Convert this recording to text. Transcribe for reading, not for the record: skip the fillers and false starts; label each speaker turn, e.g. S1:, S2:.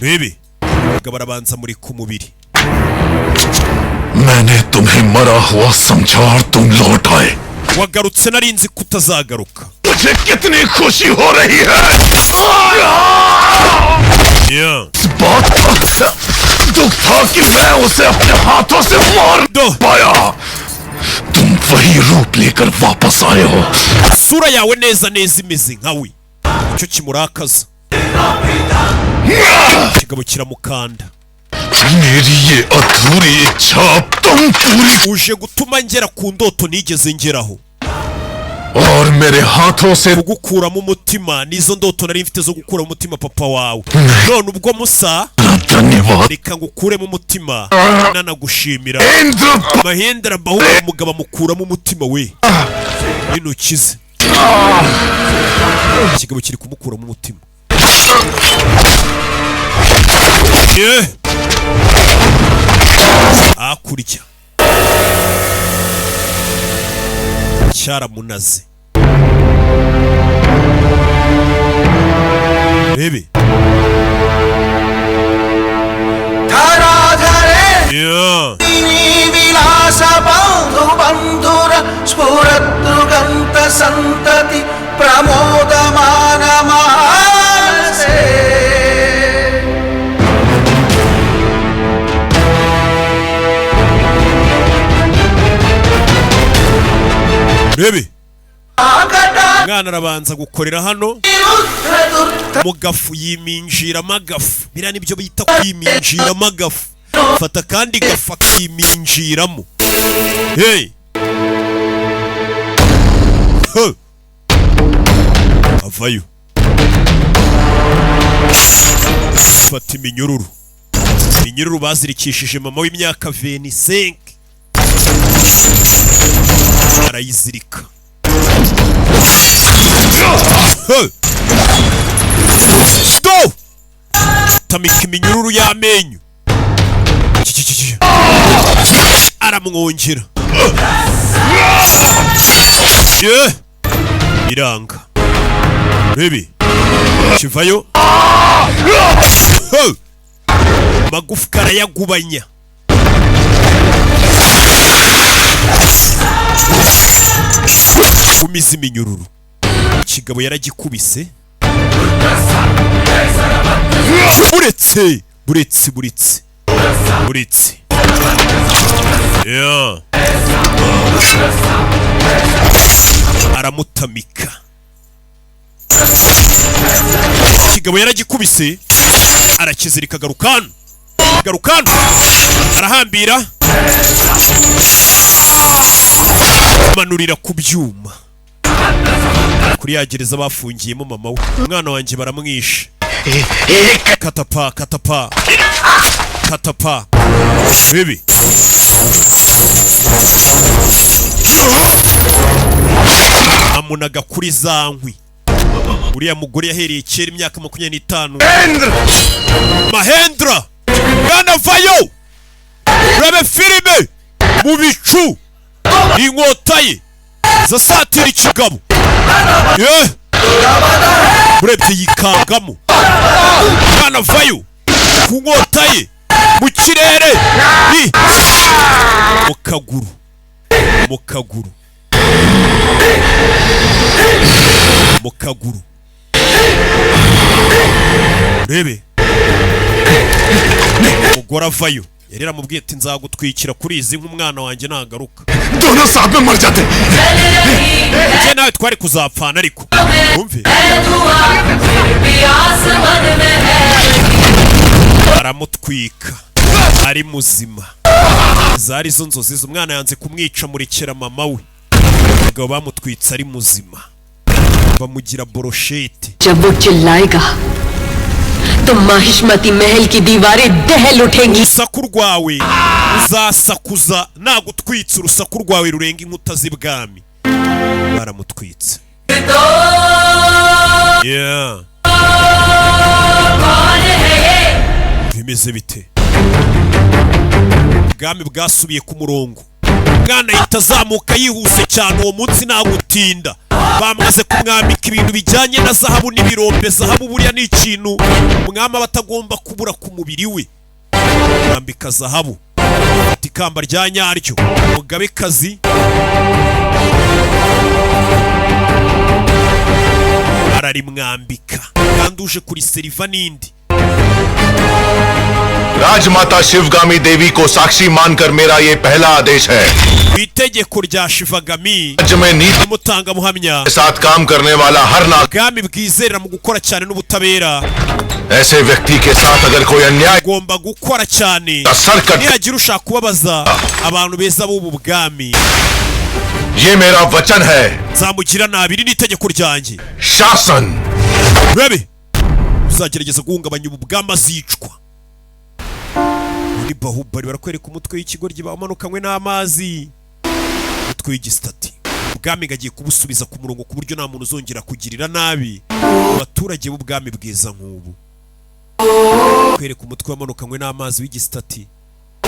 S1: Rebe, umugabo arabanza muri ku mubiri.
S2: मैंने तुम्हें मरा हुआ समझा और तुम लौट आए।
S1: Wagarutse, nari nzi ko utazagaruka.
S2: मुझे कितनी खुशी हो रही है। इस बात का दुख था कि मैं उसे अपने हाथों से मार
S1: Do.
S2: पाया। तुम वही रूप लेकर वापस आए हो।
S1: Isura yawe neza neza imeze nkawe, icyo kimurakaza. Ikigabo kiramukanda.
S2: मेरी ये अधूरी इच्छा अब तुम पूरी
S1: Uje gutuma ngera ku ndoto nigeze ngeraho.
S2: और मेरे हाथों से
S1: Kugukuramo umutima, nizo ndoto nari mfite zo gukuramo umutima papa wawe. None ubwo musa,
S2: धन्यवाद।
S1: Reka ngukuremo umutima nanagushimira.
S2: Indra.
S1: Mahendra Bahubali, umugabo amukuramo umutima we n'intoki ze. Ikigabo kiri kumukuramo umutima. Ye! Hakurya cyaramunaze, rebe. Yeah.
S3: విలాస బంధు బంధుర స్ఫురద్రుగంత సంతతి ప్రమోదమాన మానసే.
S1: Rebe, umwana arabanza gukorera hano mu gafu, yiminjiramo agafu. Biriya nibyo bita kwiminjiramo agafu. Fata akandi gafu akiminjiramo. Hey! Huh! Avayo, fata iminyururu, iminyururu bazirikishije mama w'imyaka 25, arayizirika. Hey! Do! Tamika iminyururu y'amenyo. Ki- aramwongera. Ye! Iranga. Baby. Kivayo. Hey! Magufwa arayagubanya. Kumiza iminyururu. Ikigabo yaragikubise. Buretse, buretse, buretse, buretse. Yeah. Aramutamika. Ikigabo yaragikubise, arakizirika. Garukano, garukano, arahambira, manurira ku byuma kuri ya gereza bafungiyemo mama we. Umwana wanjye baramwishe. Katapa, katapa, katapa, bibi amunaga kuri za nkwi. Uriya mugore yahereye kera imyaka 25. Mahendra, mwana, vayo urabe filime mu bicu. Inkota ye zasatira ikigabo. Ye, urebye yikangamo. Mwana, vayo ku nkota ye mu kirere, ni mu kaguru, mu kaguru, mu kaguru. Urebe umugore avayo, yari yaramubwiye ati: "Nzagutwikira kuri izi nk'umwana wanjye nagaruka."
S2: दोनों साथ में मर जाते।
S1: Njye nawe twari kuzapfana, ariko wumve. Aramutwika ari muzima, zari zo nzozi ze. Umwana yanze kumwica, murekera mama we. Umugabo bamutwitse ari muzima, bamugira brochette.
S4: जब वो चिल्लाएगा तो माहिष्मती महल की दीवारें दहल उठेंगी।
S1: Urusaku rwawe uzasakuza nagutwitse, urusaku rwawe rurenga inkuta z'ibwami. Baramutwitse. Yeah. Bimeze bite? Ubwami bwasubiye ku murongo. Mwana ahita azamuka yihuse cyane. Uwo munsi nta gutinda, bamaze kumwambika ibintu bijyanye na zahabu n'ibirombe. Zahabu buriya ni ikintu umwami aba atagomba kubura ku mubiri we. Mwambika zahabu, afata ikamba rya nyaryo, umugabekazi ararimwambika, kandi uje kuriseriva n'indi.
S2: राजमाता शिवगामी देवी को साक्षी मानकर मेरा ये पहला आदेश है।
S1: Ku itegeko rya Shivagami,
S2: राज्य में नीति
S1: umutangamuhamya,
S2: के साथ काम करने वाला हर नाग
S1: ubwami bwizerera mu gukora cyane n'ubutabera,
S2: ऐसे व्यक्ति के साथ अगर कोई अन्याय
S1: ugomba gukora cyane,
S2: का sir cut
S1: nihagira ushaka kubabaza abantu beza b'ubu bwami,
S2: ये मेरा वचन है।
S1: Nzamugira nabi. Iri ni itegeko ryanjye.
S2: शासन।
S1: Rebe, uzagerageza guhungabanya ubu bwami azicwa. Muri Bahubali barakwereka umutwe w'ikigoryi bamanukanywe n'amazi, umutwe w'igisitati. Ubwami gagiye kubusubiza ku murongo ku buryo nta muntu uzongera kugirira nabi abaturage b'ubwami bwiza nk'ubu. Kwereka umutwe wamanukanywe n'amazi w'igisitati.